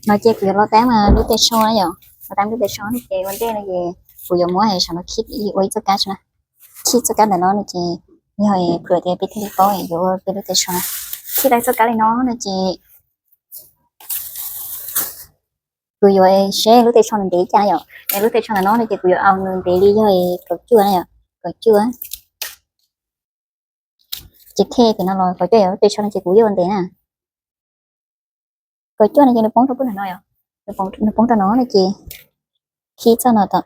No ces kuv yuav los tab mas lub tej tsho na yom, los tab lub tej tsho no ces ua ntej no ces kuv yuav muab saum no khij ua ib txoj kab tso na. Khij txoj kab ntawm no no ces yog pluas tias peb thiaj li paub yuav ua peb lub tej tsho na. Khij tau txoj kab li no no ces kuv yuav seb lub tej tsho nws ntev li cas na yom. Es lub tej tsho ntawm no no ces kuv yuav au nws ntev li yog kaum cuaj na yom, kaum cuaj. Ces thej pem no los kaum cuaj yom, lub tej tsho no ces kuv yuav ua ntev na. Kaum cuaj no ces nws poob rau pub ntawm no yom, nws poob rau no no ces khij txoj no tom.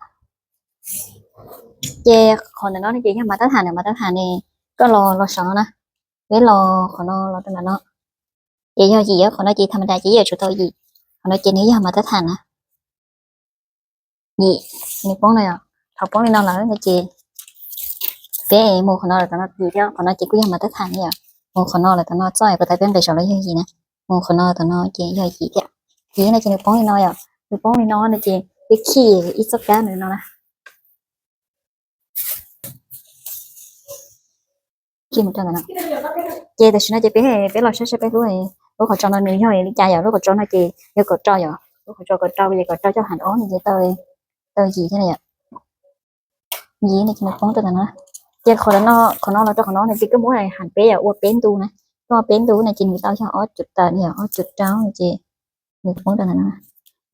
Ces qhov ntawm no no ces yog mas tab tham na, mas tab tham ne, koj los los saum no na, peb los qhov no los rau ntawm no. Ces yog yim, qhov no ces tham ma das ces yeej yuav tsum tau yim, qhov no ces nws yog mas tab tham na. Yim, nws poob no yom, thaum poob li no lawm no ces peb mus qhov no lawm tom no yim thiab, qhov no ces kuj yog mas tab tham na yom, mus qhov no lawm tom no txoj puas tas peb nqis saum los yog yim na, mus qhov no tom no ces yog yim thiab. Yim no ces nws poob li no yom, nws poob li no no ces peb khij ib txoj kab nws no na. Khij mus rau ntawm no. Ces tam sim no ces peb, peb los saib saib peb lub, lub qhov tsos no nws yog li cas yom, lub qhov tsos no ces yog kaum rau yom, lub qhov tsos kaum rau ces kaum rau coj ham ob no ces tau, tau yim thiab na yom. Yim no ces nws poob rau ntawm no. Ces qhov no, qhov no los rau qhov no no ces koj muab ham peb yom, ua peb ntu na, koj ua peb ntu no ces nws tau yog ob cum tawm no yom, ob cum rau no ces nws poob rau ntawm no,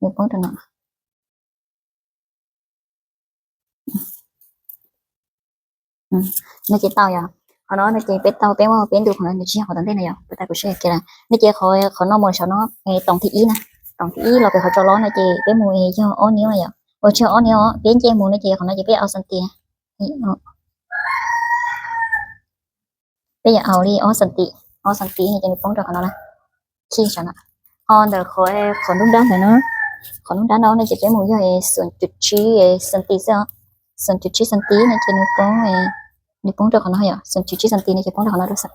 nws poob rau no. No ces tau yom, qhov no no ces peb tau, peb muab peb ntu, qhov no nws tsis yog qhov tom ntej na yom, puas tas kuv saib kiag lawm. No ces qhov, qhov no mus saum no, toom thib ib na, toom thib ib los pem qhov tsos los no ces peb mus yog ob niub na yom, ua tsis yog ob niub, peb nce mus no ces qhov no ces peb au xanti na. Peb yuav au li ob xanti, ob xanti no ces nws poob rau qhov no na. Khij saum no. Ho ntawm qhov, qhov nruab nrab ntawm no, qhov nruab nrab no no ces peb mus yog xoom cum tsib xanti xwb os. Xoom cum tsib xanti no ces nws poob, nws poob rau qhov no yom, xoom cum tsib xanti no ces poob rau qhov no rau xwb.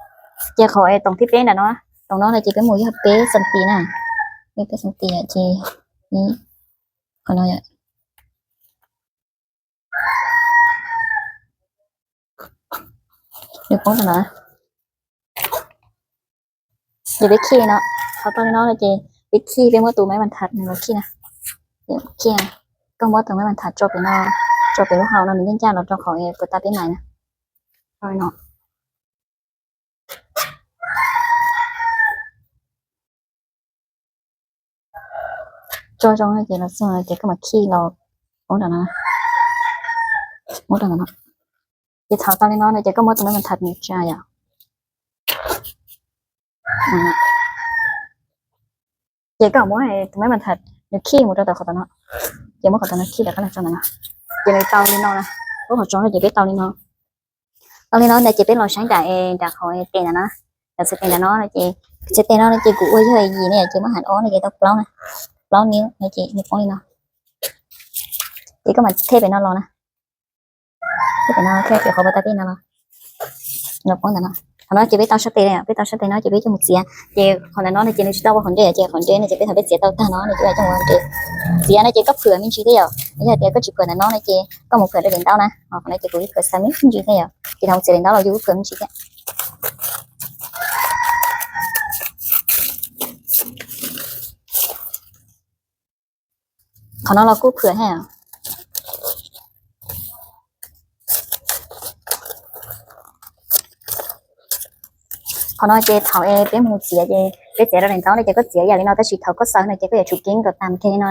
Ces qhov toom thib peb ntawm no, toom no no ces peb mus yog peb xanti na, peb xanti ces qhov no yom. Nws poob rau no. Ces peb khij no, qhov tau li no no ces peb khij, peb muab tus maiv npas thas nws los khij na. Khij, koj muab tus maiv npas thas tso pem no, tso pem lub hau no nws yeej ncaj los rau qhov puas tas peb mais na. Tso li no. Tso zoo no ces los txog ces koj mam khij los poob rau no, poob rau no. Ces thaum tau li no no ces koj muab tus maiv npas thas nws tsa yom. Ces koj muab tus maiv npas thas nws khij mus rau tom qhov tom no, ces muab qhov tom no khij rov qab los tso ntawm no. Ces nws tau li no na, lub qhov tsos no ces peb tau li no. Tau li no ntawd ces peb los saib nram, nram qhov tes ntawm no, nram txhais tes ntawm no no ces, txhais tes no no ces kuv ua yog yim ne ces muab ham ob no ces tau plaub na, plaub niub no ces nws poob li no. Ces koj mam thej pem no los na, thej pem no thiab pem qhov puas tas peb no los, no poob ntawm no. Qhov no ces peb tau sab tes, peb tau sab tes no ces peb coj mus txiav. Ces qhov ntawm no no ces nws tsis tau ua qhov ntse ces qhov ntse no ces peb thaum peb txiav tau tag no no ces coj mus ua ntse. Txiav no ces koj phwm me ntsis thiab yom, yog tias koj tsis phwm ntawm no no ces koj mus phwm rau daim ntaub na. Qhov no ces kuv ib phwm xa me ntsis thiab yom, ces thaum txiav daim ntaub los yus phwm me ntsis thiab. Qhov no los kuj phwm thiab. Qhov no ces thaum peb mus txiav ces peb txiav rau daim ntaub no ces koj txiav yam li no tab sis thaum koj xaws no ces koj yuav tsum keeb kom tas kiag li no.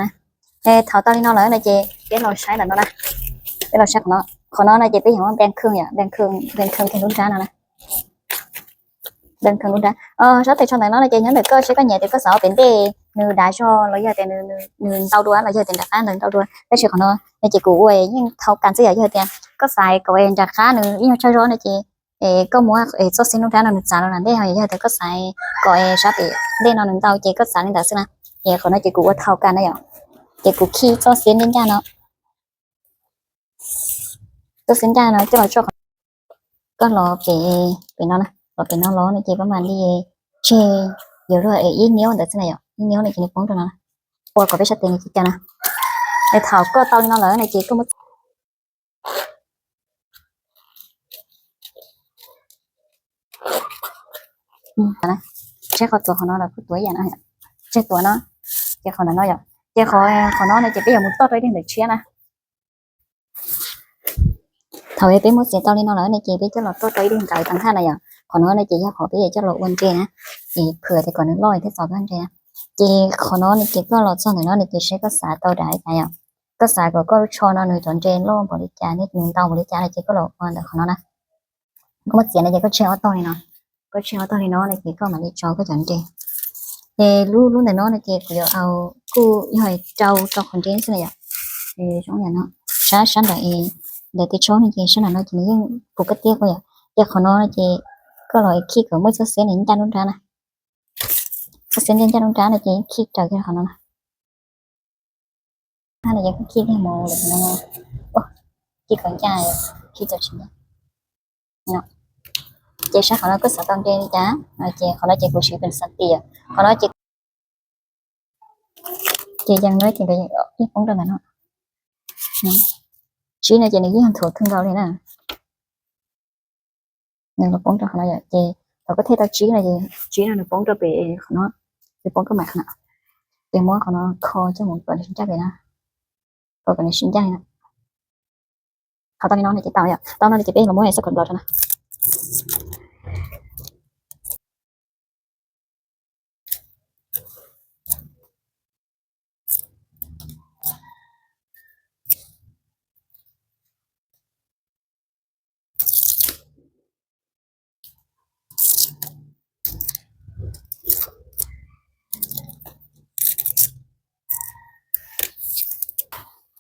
Thaum tau li no lawm no ces peb los saib ntawm no na, peb los saib qhov no. Qhov no no ces peb yuav muab npeej khwj yom, npeej khwj, npeej khwj kiag lub nrab no na. Npeej khwj lub nrab. Sab tes tsho ntawm no no ces nyob ntawm koj seb koj nyiam tias koj xaws pem ntej nws dav zog los yog tias nws ntau dua los yog tias nram qab ntawd ntau dua, tab sis qhov no no ces kuv ua yeej thau kas xwb yom, yog tias koj xaws kom nram qab nws ib nyuag tsawg zog no ces koj muab txoj xib lub nrab no nws txav los ntej, ho yog tias koj xaws kom sab pem ntej no nws ntau ces koj txav li ntawd xwb na. Es qhov no ces kuv ua thau kas na yom, ces kuv khij txoj xib ncaj ncaj no, txoj xib ncaj no coj los tso qhov, koj los pem, pem no na, los pem no los no ces pab mam li tseg, yuav luag ib niub ntawd xwb na yom, ib niub no ces nws poob rau no, ua kom peb sab tes nws tsis cov na. Es thaum koj tau li no lawm no ces koj muab tseg qhov tuav, qhov no los kuj tuav ib yam no, tseg tuav no. Ces qhov ntawm no yom, ces qhov, qhov no no ces peb yuav mus toj rau ib daim ntawv tshiab na. Thaum peb muab txiav tau li no lawm no ces peb coj los toj rau ib daim ntawv tag nrho na yom. Qhov no no ces yog qhov peb yuav coj los ua nres na, es phwm tias kom nws loj thiaj txaus koj nres na. Ces qhov no no ces koj los txog ntawm no no ces seb koj xav tau daim li cas yom. Koj xav kom koj lub tsho no nws cov nres loj npaum li cas, nws ntau npaum li cas no ces koj los ua ntawm qhov no na. Koj muab txiav no ces koj tseg ob tog li no, koj tseg ob tog li no no ces koj mam li tso koj cov nres. Ces lub, lub ntawm no no ces kuv yuav au, kuj yog rau, rau qhov nres xwb na yom. Zoo li no, sab, sab nram, ntawm tej tshoob no ces sab nram no ces nws yeej puv koj tiab koj yom. Ces qhov no no ces koj los khij kom muaj txoj xiab nws ncaj nruab nrab na. Txoj xiab ncaj, ncaj nruab nrab no ces yeej khij raws kiag qhov no na. Tab no ces koj khij kiag mus lawm no, khij kom ncaj, khij txaus tsis ncaj. Ces sab qhov no koj xav tau nres li cas no ces qhov no ces kuv siv pes xas tis, qhov no ces, ces yeej no ces yeej poob rau ntawm no. Tsib no ces nws yeej nthuav kawg nkaus li na. Nws los poob rau qhov no yom, ces thaum koj thej tau tsib no ces tsib no nws poob rau pem qhov no, nws poob rau mam qhov no. Ces muab qhov no kho coj mus kom nws sib ncaj pem no, kom nws sib ncaj li no. Qhov tau li no no ces tau yom, tau no no ces peb los muab xab khuam nplos rau na.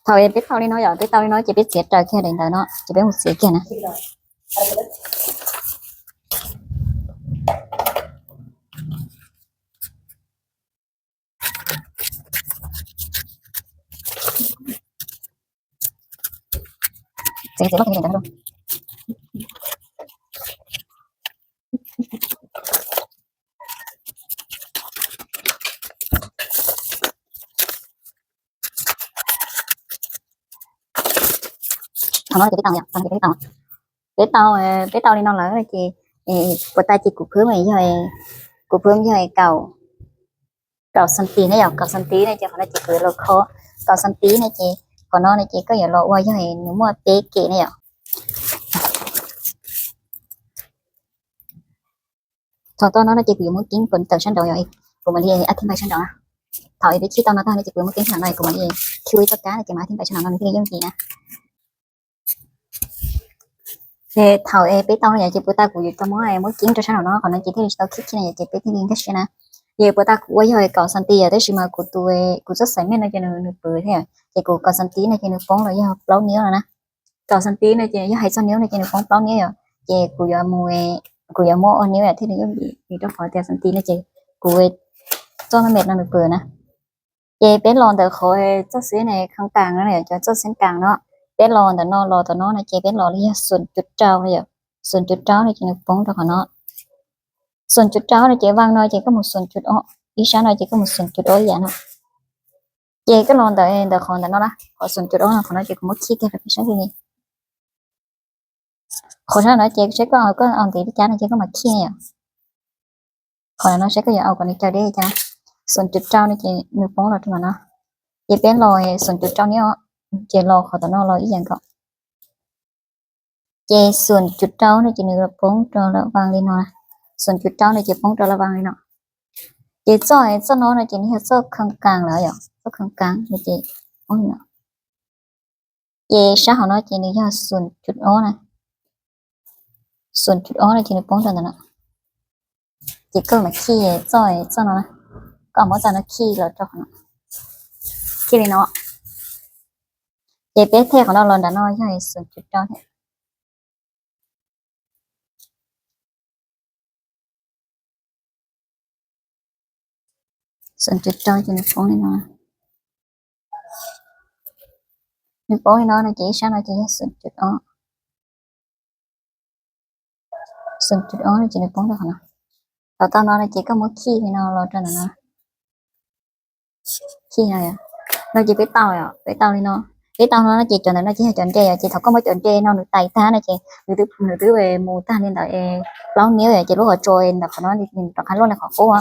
Thaum peb tau li no yom, peb tau li no ces peb txiav raws kiag daim ntawv no ces peb mus txiav kiag na. Qhov no ces peb tau, peb tau, peb tau, peb tau li no lawm ces puas tas ces kuv phwb yog, kuv phwb yog kaum, kaum xas tis ne yom, kaum xas tis ne ces qhov no ces kuv yuav los kho kaum xas tis ne ces qhov no ne ces koj yuav los ua yog nws muaj peb kem ne yom. Thaum tau no no ces kuv yuav muab keeb kom tawm sab nraud yom, kuv mam li ab thib npais sab nraud na. Thaum peb khij tau no tag no ces kuv yuav muab keeb sab nraud no kuv mam li khij ua ib txoj kab no ces mam ab thib npais sab nraud no nws thiaj li yooj yim na. Ces thaum peb tau no yom ces puas tas kuv yuav tau muab, muab keeb rau sab nraud no, qhov no ces thiaj li tsis tau khij khij na yom, ces peb thiaj li nkag siab na. Ces puas tas kuv ua yog kaum xas tis yom, tab sis mas kuv tus, kuv txoj xaim mej no ces nws, nws pwv thiab yom, ces kuv kaum xas tis no ces nws poob los yog plaub niab no na. Kaum xas tis no ces yog hais txog niab no ces nws poob plaub niab yom, ces kuv yuav mus, kuv yuav muab ob niab yom thiaj li yooj yim, vim rau qhov tias xas tis no ces kuv txoj mej no nws pwv na. Ces peb los ntawm qhov txoj xib ne kheej kaas no, cov txoj xib kaas no, peb los ntawm no los tom no no ces peb los li yog xoom cuv rau no yom, xoom cuv rau no ces nws poob rau qhov no. Xoom cuv rau no ces vaj no ces koj mus xoom cuv ob, ib sab no ces koj mus xoom cuv ob ib yam no. Ces koj los ntawm, ntawm qhov ntawm no na, qhov xoom cuv ob no, qhov no ces kuv muab khij kiag rau peb saib li. Qhov sab no ces saib koj, koj ua ntev li cas no ces koj mam khij yom. Qhov no saib koj yuav ua kom nws caw deb li cas. Xoom cuv rau no ces nws poob los rau ntawm no. Ces peb los xoom cuv rau niab, ces los qhov tom no los ib yam nkaus. Ces xoom cuv rau no ces nws poob rau lawm vaj li no. Xoom cuv rau no ces poob rau lawm vaj li no. Ces txoj, txoj no no ces nws yog txoj kheej kaas lawm yom, txoj kheej kaas no ces, ces sab hauv no ces nws yog xoom cuv ob na. Xoom cuv ob no ces nws poob rau ntawm no. Ces koj mam khij txoj, txoj no na, koj muab txoj no khij los rau qhov no, khij li no. Ces peb thej qhov no los nram no yog xoom cuv rau thiab. Xoom cuv rau ces nws poob li no. Nws poob li no no ces ib sab no ces yog xoom cuv ob. Xoom cuv ob no ces nws poob rau qhov no. Thaum tau no no ces koj muab khij li no los rau ntawm no. Khij no, no ces peb tau, peb tau li no. Peb tau no no ces cov ntawm no ces yog cov nres yom, ces thaum koj muab cov nres no nws tais tag no ces nws twb, nws twb mus tag li ntawd plaub niab yom, ces lub qhov tsua ntawm qhov no rov qab luaj li qhov qub.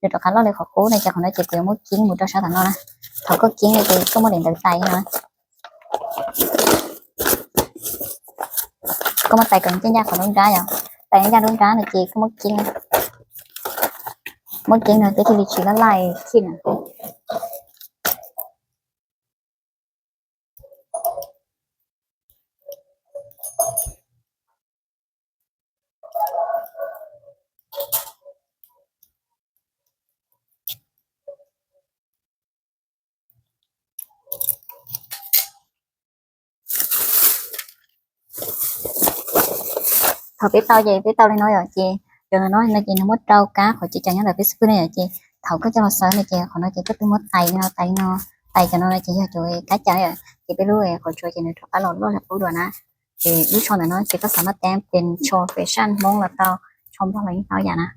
nws rov qab loj li qhov qub no ces qhov no ces kuv yuav muab kieb mus rau sab tom no na. Thaum koj kieb no ces koj muab daim ntawv tais no, koj muab tais kom ncaj ncaj qhov nruab nrab yom, tais ncaj nruab nrab no ces koj muab kieb, muab kieb no ces thiaj li tsis laj laj kiag na. Thaum peb tau ces peb tau li no yom, ces cov no no ces nws muab rau kab qhov tseem ceeb nyob ntawm Facebook no yom, ces thaum koj coj los xaws no ces qhov no ces koj twb muab tais li no, tais li no, tais cov no no ces yog cov kab cawm yom, ces peb lub qhov tsua ces nws rov qab los loj li qub dua na. Ces lub tsho ntawm no ces koj xav muab tes pes tsho fashion Hmoob los tau, tsho Nplog los yeej tau yam na.